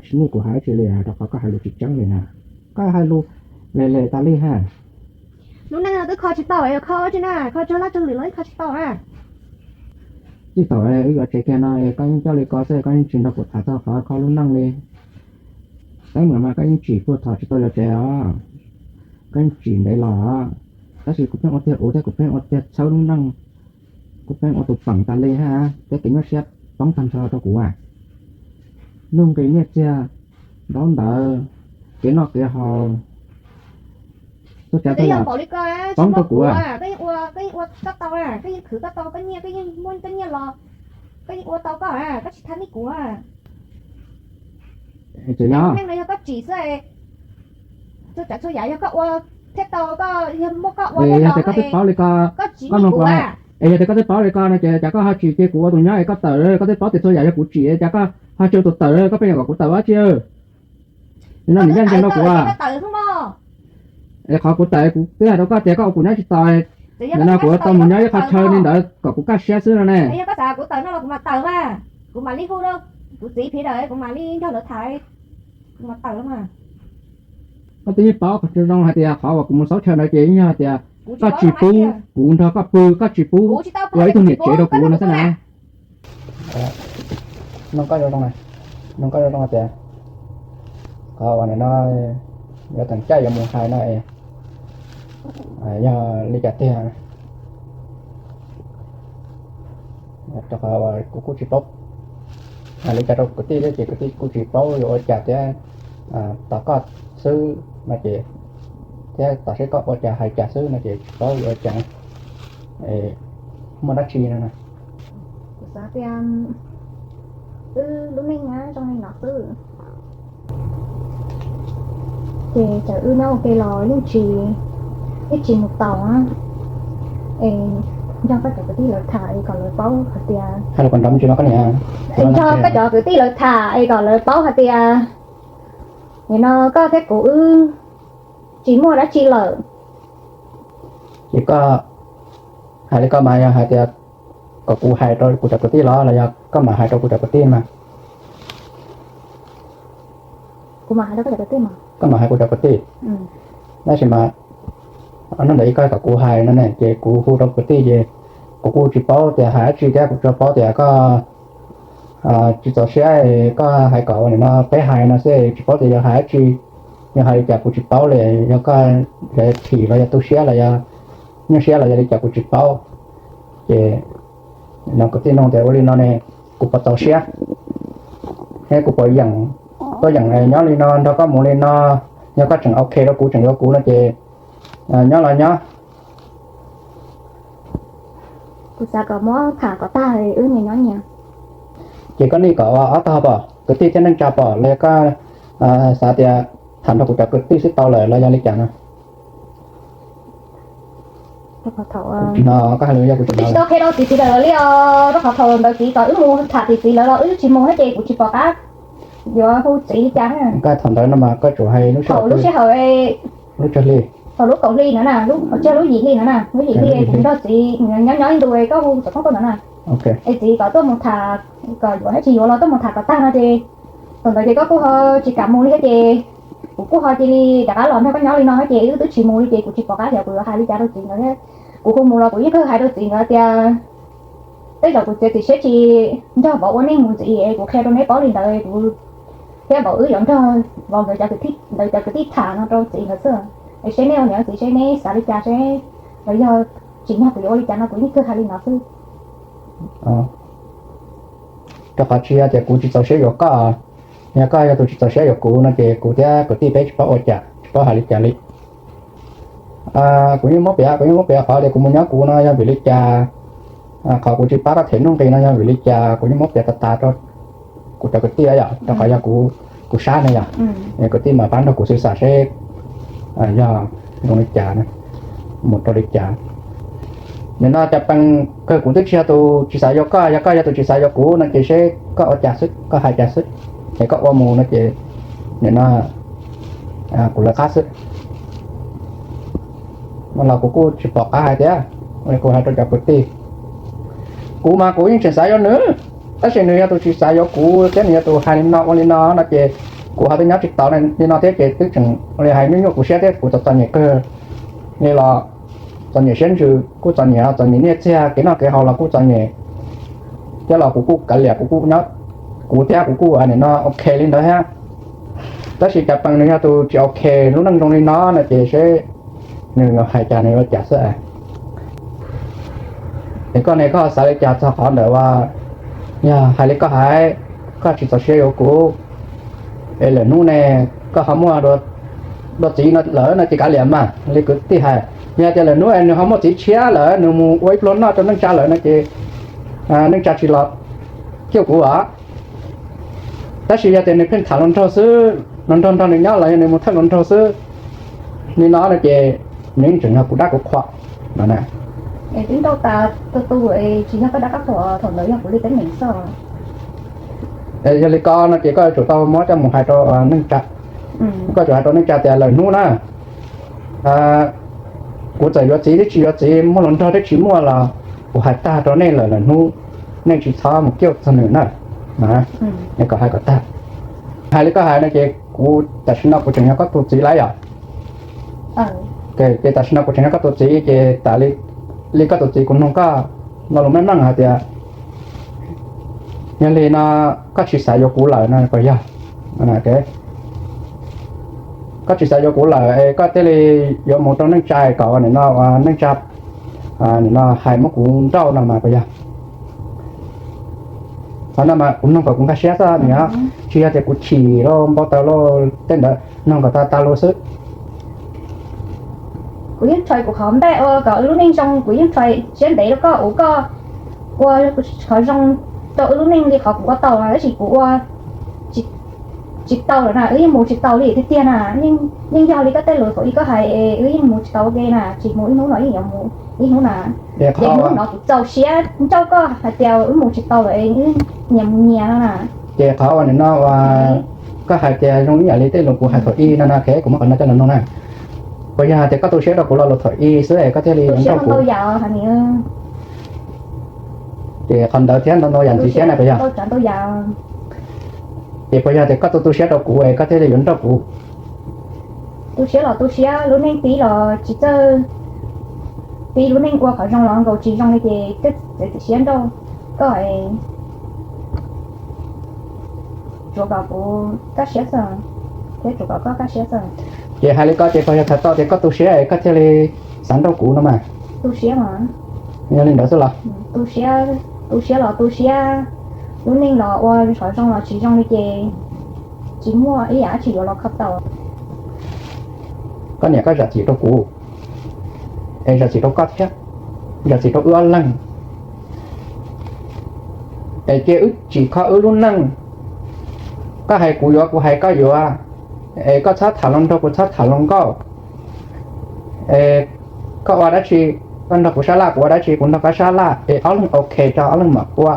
Tsis muaj kuv hais tsi li, rau qhov koj hais lus tsis tseeb li na. Koj hais lus le le tas li ha. Lub neej no twb kho tsis tau, kho tsi na, kho tso laj tso lwm los kho tsis tau na. Txij thaum wb yuav tsev kiag no koj yeej coj li ko xwb, koj yeej tsis nrog kuv tham txog qhov kho lub neej li. Teeb meem mas koj yeej tsim puag thaum tsis tau yuav tsev os, koj yeej tsim ntev los. Tab sis kuv pheej ua tiag ub thiab kuv pheej ua tiag txhawb lub neej, kuv pheej ua tus peem tas li hab, thiab kev nyuaj siab poob tag nrho rau kuv. Nuj nqis nyiaj txiag, ntaub ntawv, kev noj kev haus, txhua tsav txhua yam poob rau kuv. Koj yeej ua koj tau, koj yeej khwv koj tau koj nyiaj, koj yeej muaj koj nyiaj los, koj yeej ua tau koj, koj tsis thab neb kuv. Tseem yog neej no yog koj tsim xwb, txhua tsav txhua yam yog koj ua thiaj tau, koj yog muaj koj ua thiaj tau. Yog tias koj twb paub li ko, koj tsis mloog kuv. Es yog tias koj twb paub li ko no ces cas koj ho tsis cia kuv ua tus nyob es koj tawm? Koj twb paub tias txhua yam yog kuv tsim, cas koj ho tsis ua tus tawm, koj pheej kom kuv tawm dab tsi? No nws ncaj ncees rau kuv. Es qhov kuv tawm kuv twb hais rau koj tias koj ua kuv nyob tsis taus, nim no kuv yuav tau mus nyob ib qho chaw li ntawd kom kuv kaj siab xwb no ne. Yog koj xav kuv tawm no los kuv mam tawm mas, kuv mam li hu rau kuv txiv phiv daws, kuv mam li nrog lawv tham, kuv mam tawm mas. Koj twb yeej paub qhov zoo hais tias qhov uas kuv mus xauj chaw ntawd ces yeej yog hais tias koj tsis pub kuv nrog koj pw, koj tsis pub ua ib tug niam tsev rau kuv no xwb na. Nug koj zoo zoo tias qhov uas nim no yuav teem caij yuav mus hais no es yog li cas tiag? Rau qhov kuv kuj tsis paub hais li cas rau kwv tij thiab ces kwv tij kuj tsis paub yuav ua cas thiab. Tos koj xwb no ces, thiab tos seb koj ua cas hais cas xwb no ces tsis paub yuav ua cas, muaj dab tsi no na. Kuv xav tias wb lub neej zoo li no xwb, ces txawm wb nyob ua ke los yeej tsis, yeej tsis mus tau. Es nrog koj cov kwv tij lawv tham es kom lawv paub hais tias, nrog koj cov kwv tij lawv tham es kom lawv paub hais tias nim no koj thiab kuv wb tsis muaj dab tsi lawm. Ces koj hais li koj mas yog hais tias kom kuv hais rau kuv cov kwv tij los los yog koj mam hais rau kuv cov kwv tij mas? Kuv mam hais rau koj cov kwv tij mas. Koj mam hais kuv cov kwv tij. Tab sis mas hnub ntawd ib koj kom kuv hais no ne ces kuv hu rau kwv tij ces kuv kuj tsis paub tias hais dab tsi thiab kuv tsuas paub tias koj tsis txaus siab, koj hais kom ua nim no peb hais no xwb tsis paub tias yog hais dab tsi, yog hais li cas kuv tsis paub li, yog koj phim los yog tu siab los yog nyuaj siab los yog li cas kuv tsis paub. Ces no kwv tij nug tias ua li no ne, kuv puas txaus siab, thiab kuv puas yeem, tuaj yeem nyob li no nrog koj mus li no, yog koj tseem ok rau kuv tseem yuav kuv no ces nyob los nyob. Kuv xav kom muab tham kom tag wb nyias nyob nyias. Ces koj nij kom ob tog pom kwv tij thiab neej tsa pom los koj xav tias tham nrog kuv cov kwv tij xwb tau lawm los yog li cas no? Koj hais li yog kuv tsis tau qhia rau txiv txiv lawv li os, rau qhov thaum ntawd txiv kom wb mus tham txiv txiv lawv los wb tsis mus thiab ces kuv tsis pom qab yuav hu txiv li cas. Koj thaum ntawd no mas koj tsuas hais lub sij hawm, lub sij hawm, lub tsawg hli, thaum lub kaum hli no na, lub tsawg lub yim hli no na, lub yim hli kuv nrog txiv nyob nyob ib ntu koj hu txog phooj koob no na. Es txiv kom tuaj mus tham, kom yuav thiab tsis yuav los tuaj mus tham kom tag no ces thaum ntawd ces koj kuj ho tsis kam mus li thiab ces kuv kuj ho cia li rov qab los nrog koj nyob li no thiab ces wb twb tsis mus li ces kuv tsis pom qab xyov kuv yuav hais li cas rau txiv ntawd thiab. Kuv hu mus los kuv yeej kawg hais rau txiv ntawd tias tej zaum kuv txiav txim siab tsis nrog vauv ua neej mus ntxiv es kuv qhia rau neb paub li ntawd, kuv thiab vauv wb yuav nrog vauv nkawd cov kwv tij, ntawd cov kwv tij tham no rau txiv ntawd xwb. Es seb neb ua niam ua txiv seb neb xav li cas seb, los yog tsim nyog kuv yuav ua li cas no kuv yeej kawg hais li no xwb. Rau qhov tsis yog tias kuv tsis txaus siab yuav koj, yog koj yog tus tsis txaus siab yuav kuv no ces kuv thiab kwv tij peb tsis paub ua cas tsis paub hais li cas li. Kuv yeej muab piav, kuv yeej muab piav qhov tias kuv mus nyob kuv no yog vim li cas, qhov kuv tsis pab koj them nuj nqis no yog vim li cas, kuv yeej muab piav tas tas rau kuv cov kwv tij yom, rau qhov yog kuv sab ne yom. Kwv tij mas pab nrog kuv xwb xam seb yog zoo li cas, mus rau li cas. Nim no cas pees kawg kuv twb tsis yog tus tsis xav yuav koj, yog koj yog tus tsis xav yuav kuv no ces seb koj ua cas xwb, koj hais cas xwb, es koj ua mus no ces nim no kuv lawv qab xwb. No los kuv kuj tsis pom qab hais tias, kuv hais rau cov kwv tij, kuv mas kuv yeej tseem xav yuav nws, tab sis nws yog tus tsis xav yuav kuv thiab nws yog tus hais li no ua li no no ces Kuv ho twb nyob tsis tau li no thiab ces twb tseem li hais nyuaj nyuaj kuv siab thiab kuv txom txom nyem kawg li los txom nyem siab ntsws kuj txom nyem, txom nyem nyiaj txiag kev noj kev haus los kuj txom nyem thiab los kuv kuj kav liam kuv kuj nyob kuv thiab kuv kuj nim no ok li ntawd thiab. Tab sis cas pees nws yog tus tsis ok lub neej zoo li no no ces seb nws hais cas nws ua cas xwb. Es koj ne koj xav li cas txog qhov ntawd uas yog hais li koj hais, koj tsis txaus siab yuav kuv es lawm hnub ne koj ho muaj dua txiv no lawm no ces kav liam mas li kwv tij hais. Yog tias lawm hnub es nws ho muaj txiv tshiab lawm nws mus ua ib pluag noj rau neej tsa lawm no ces neej tsa tsis los cuag kuv os. Tab sis yog tias nws pheej tham hluas nraug xwb, hluas nraug nrog nws nyob los yog nws mus thawj hluas nraug xwb li no no ces nws yeej tseem yog kuv dab kuv qhua no na. Twb nrauj tas tu tu, tsis yog koj dab koj qhua, thaum ntawd yog kuv li teeb meem xwb. Yog li ko no ces koj yuav tsum tau muab coj mus hais rau neej tsa. Koj tsum hais rau neej tsa tias lawm hnub na, kuv txawm yuav txiv thiab tsis yuav txiv, muaj hluas nraug thiab tsis muaj los kuv hais tag rau nej lawm, lawm hnub nej tsis txhob mus cuag txog nws na. Nej kom hais kom tag. Hais li koj hais no ces kuv tam sim no kuv tseem yog koj tus txiv lawm yom. Ces tam sim no kuv tseem yog koj tus txiv ces tas li koj tus txiv kuv nug koj lo lus meej meej hais tias yog li no koj tsis xav yuav kuv lawm no puas yog? Koj tsis xav yuav kuv lawm es koj thiaj li yuav mus rau neej tsa kom nim no neej tsa nim no hais muab kuv nrauj no mas puas yog? Qhov no mas kuv nug kom kuv nkag siab xwb, tsis yog tias kuv chim los npau taws los tej ntawd, nug kom tag tag lus xwb. Kuv yeej try kuv qhov npaj ua kom wb lub neej zoo, kuv yeej try siab ntev rau koj ua, koj ua qhov zoo rau wb lub neej li qhov kuv ua tau, tab sis kuv ua tsis tau lawm na, wb yeej mus tsis tau li tiag tiag na. Yeej yog li koj tej lus thaum ub koj hais, wb yeej mus tsis tau ua ke na, tsis mus ib hnub no yeej yuav mus ib hnub na. Ces hnub no kuv txaus siab nrauj koj hais tias wb mus tsis tau lawm, wb nyias mus nyias no na. Ces qhov uas nim no uas koj hais tias zoo ib yam li tej lus kuv hais thaum ub no no, kuv muab qhov no coj los nug na. Puas yog hais tias koj tu siab rau kuv lo lus thaum ub xwb es koj thiaj li yuav nrauj kuv? Ces qhov ntawd thiab ntau ntau yam ntxiv thiab na puas yog? Ces puas yog tias koj tu tu siab rau kuv es koj thiaj li yuav nrauj kuv? Tu siab los tu siab, lub neej tib los tsis txawj, tib lub neej ua qhov zoo los nkaus tsis zoo li ces twb txiav txim siab nrauj koj es tsuav kom kuv kaj siab xwb, thiab tsuav kom koj kaj siab xwb. Ces hais li ko ces puas yog txhais tau tias koj tu siab es koj thiaj li xav nrauj kuv no mas? Tu siab mas. Yog li ntawd xwb los? Tu siab, tu siab los tu siab, lub neej los ua qhov zoo los tsis zoo li ces tsis muaj ib yam dab tsi yuav los kho tau. Koj niam koj zam txim rau kuv, es zam txim rau koj thiab, zam txim rau wb ob leeg. Es cia wb tsim kho wb lub neej. Koj hais kuv yuav, kuv hais koj yuav, es koj txhob tham hluas nraug, kuv txhob tham hluas nkauj. Es koj ua dab tsi, koj nrog kuv sab laj, kuv ua dab tsi, kuv nrog koj sab laj, es ob leeg ok tso ob leeg mam ua.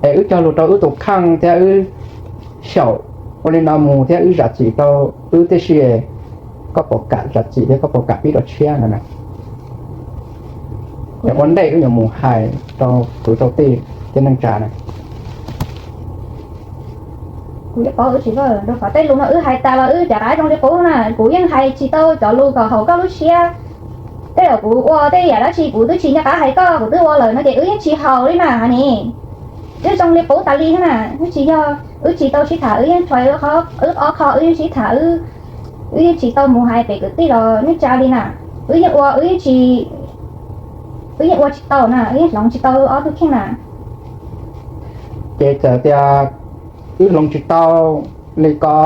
Es wb cog lus rau wb tus kheej thiab wb xyaum ua li no mus thiab wb zam txim rau wb tib si. Koj puas kam zam txim thiab koj puas kam pib rau tshiab no na? Es ua ntej wb yuav mus hais rau kwv rau tij thiab neej tsa na. Kuv yeej paub wb tsis, rau qhov tej lus no wb hais tas los wb rov qab zoo li qub na. Kuv yeej hais tsis tau cov lus kom haum koj lub siab. Tej zaum kuv ua tej yam dab tsi kuv twb tsis nco qab hais koj, kuv twb ua lawm no ces wb yeej tsis haum li na ne. Wb zoo li qub tas li thiab na, wb tsis yog, wb tsis tau sib tham, wb yeej try wb ob qho wb yeej sib tham, wb yeej tsis tau mus hais pem kwv tij los neej tsa li na. Wb yeej ua, wb yeej tsis, wb yeej ua tsis tau na, wb yeej hloov tsis tau wb ob tug kheej na. Ces txawm tias wb hloov tsis tau li ko,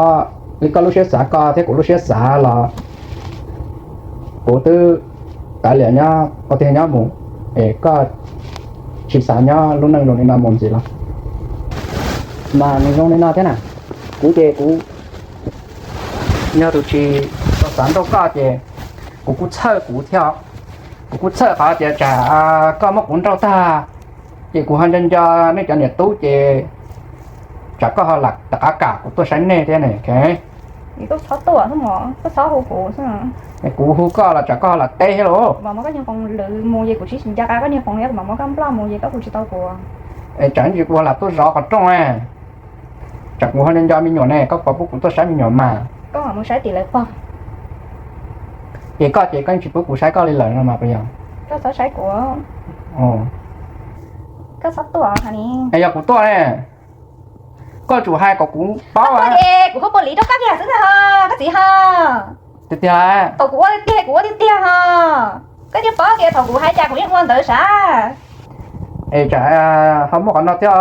li koj lub siab xav ko thiab kuv lub siab xav los kuv twb kav liam nyob ua tiag nyob mus, es koj tsis xav nyob lub neej zoo li no mus ntxiv los? Mas nws zoo li no thiab na, kuv ces kuv yog tus tsis tau xav nrauj koj ces kuv kuj txhawj kuv thiab. Kuv kuj txhawj qhov tias tsam koj muab kuv nrauj tag ces kuv ho nco nco nej cov niam tub ces tsam koj ho lam rov qab kam kuv tuaj saib nej thiab ne. Kuv hu koj los tsam koj ho lam teb thiab los? Tsam ntsis kuv ho lam tuaj zov qhov rooj. Tsam kuv ho nco nco me nyuam ne, koj puas pub kuv tuaj saib me nyuam mas? Ces koj ces koj yeej tsis pub kuv saib koj li lawm no mas puas yog? Es yog kuv tuaj ne, koj tsum hais kom kuv paub. Kuv hu pus lis rau koj kiag xwb ntag koj txiv ho. Tiag tiag. Thaum kuv ua tiag tiag kuv ua tiag tiag ho. Koj thiaj paub tias thaum kuv hais cas kuv yeej ua ntawd sav. Es tsam ho muaj qhov no thiab,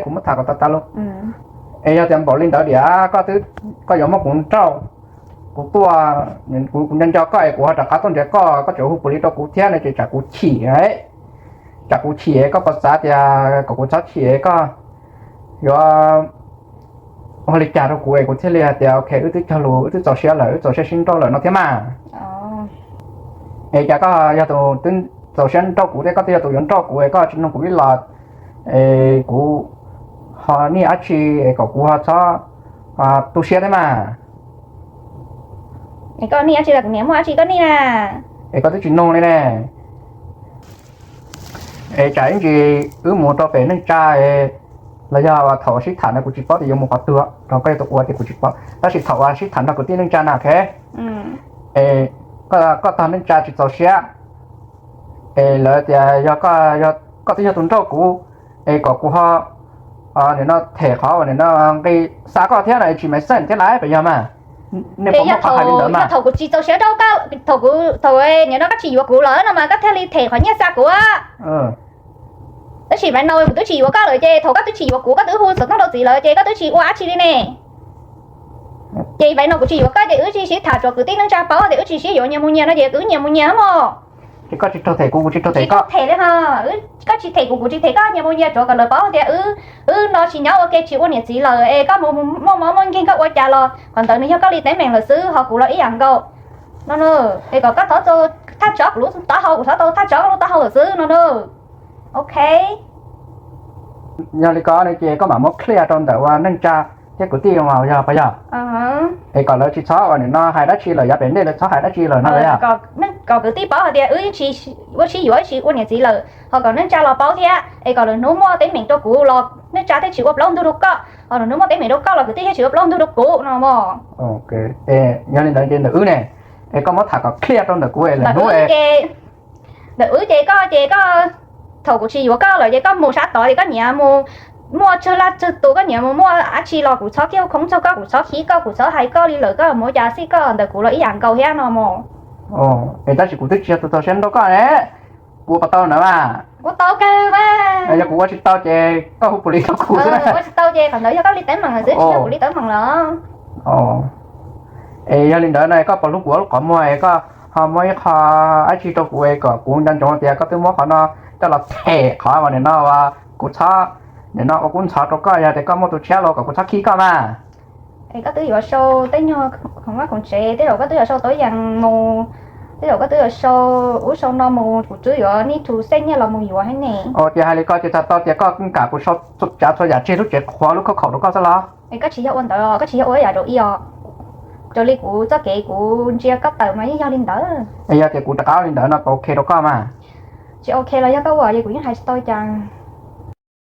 kuv muab tham kom tas tas los. Es yog tias npaum li ntawd tias koj yuav muab kuv nrauj, kuv tuaj, kuv nco nco koj es kuv ho rov qab tuaj nrhiav koj, koj tseem hu pus lis rau kuv thiab no ces tsam kuv chim, tsam kuv chim, koj puas xav tias kom kuv txhob chim koj yuav ua li cas rau kuv es kuv thiaj li hais tias ok, wb twb cog lus, wb twb txaus siab lawm, wb txaus siab sib nrauj lawm no thiab mas. Es cas koj yog tus twb txaus siab nrauj kuv thiab koj twb yog tus yuav nrauj kuv es koj tsis nug kuv ib los, es kuv ho niaj dab tsi es kom kuv ho txhob tu siab thiab mas. Es koj niaj dab tsi los kuv niam muaj dab tsi koj niaj na. Es koj twb tsis nug li ne. Es tsam ib ntsis wb mus rau pem neej tsa, los yog thaum sib tham no kuv tsis paub tias yuav mus qhov twg, rau koj yog tus ua tias kuv tsis paub, tab sis thaum uas sib tham nrog kwv tij neej tsa na, ok, es koj tog neej tsa tsis txaus siab, es lawv tias yog koj twb yog tus nrauj kuv, es kom kuv ho nim no them qhov uas nim no nqi xa koj thiab no tsis meej xeej thiab lawm puas yog mas? Nej puas muaj qhov hais li ntawd mas? Thaum kuv tsis txaus siab rau koj, thaum nim no koj tsis yuav kuv lawm no mas koj thiaj li them qhov nyiaj xa kuv. Tab sis vaim no kuv twb tsis yuav koj lawm ces thaum koj twb tsis yuav kuv koj twb hu xov tooj rau txiv lawm ces koj twb tsis ua dab tsi li ne. Ces vaim no kuv tsis yuav koj ces wb tsis sib tham tsuav kwv tij neej tsa paub tias wb tsis sib yuav nyias mus nyias no ces wb nyias mus nyias mog. Ces koj tsis raug them kuv, kuv tsis raug them koj. Them li ho, koj tsis them kuv, kuv tsis them koj, nyias mus nyias tsuav kom lawv paub tias wb no tsis nyob ua ke tsis ua niam txiv lawm es koj mus muaj mob muaj nkeeg koj ua cas los qhov ntawd nws yog koj li teeb meem lawm xwb, ho kuv los ib yam nkaus no. Es kom koj thov tau thaj tsov kuv lub taub hau, kuv thov tau thaj tsov koj lub taub hau lawm xwb no na. Ok. Yog li ko no ces koj mam muab clear rau ntawm uas neej tsa thiab kwv tij mas yog puas yog? Es kom lawv tsis txhob uas nim no hais dab tsi lawm, yav pem ntej lawv txhob hais dab tsi lawm no. Kom kwv tij paub hais tias wb ua sib yuav tsis ua niam txiv lawm, ho kom neej tsa los paub thiab es kom lwm hnub muaj teeb meem rau kuv los neej tsa thiaj tsis ua plaub ntug rau koj, ho lwm hnub muaj teeb meem rau koj los kwv tij thiaj tsis ua plaub ntug rau kuv no mog. Yog li ntawd ces ntawm wb ne, es koj muab tham kom clear rau ntawm kuv es lwm hnub ntawm wb ces koj ces koj, thaum kuv tsis yuav koj lawm ces koj mus sab tod ces koj nyiam mus muaj tsawg laj tsawg tus, koj nyiam mus muaj dab tsi los kuv txhob kiag khoob txog koj, kuv txhob khib koj, kuv txhob hais koj li lawm, koj mus ua cas xij koj ntawm kuv los ib yam nkaus thiab no mog. Es tab sis kuv twb tsis yog tus txaus siab nrauj koj ne, kuv ua puas tau ntawd mas? Ua tau kawg mas. Yog kuv ua tsis tau ces koj hu pus lis rau kuv xwb. Ua tsis tau ces qhov ntawd yog koj li teeb meem lawm xwb, tsis yog kuv li teeb meem lawm. Es yog li ntawd no koj puas hlub kuv ua lub qhov muag es koj ho muab ib qho dab tsi rau kuv es kom kuv nco ntsoov tias koj twb muab qhov no coj los them qhov uas nim no uas kuv txhob, nim no ua kub ntxhov rau koj, yog tias koj muaj tus tshiab los kom kuv txhob khib koj mas. Es koj twb yuav sau tej nyuag khoom vaj khoom tsev, tej zaum koj twb yuav sau tau yees mus, tej zaum koj twb yuav sau ub sau no mus, kuv twb yuav need to save nyiaj los mus yuav thiab ne. Ua tias hais li ko ces txhais tau tias koj kam kuv sau txhua tsav txhua yam tseg lub tsev qhuav lub khob khaum rau koj xwb los? Es koj tsis yog ua ntawd, koj tsis yog ua ib yam rau ib os. Raws li kuv txoj kev kuv ntsia koj tawm mas yeej yog li ntawd. Es yog tias kuv rov qab ua li ntawd no puas ok rau koj mas? Tsis ok los yog koj ua ces kuv yeej hais tsis tau cas.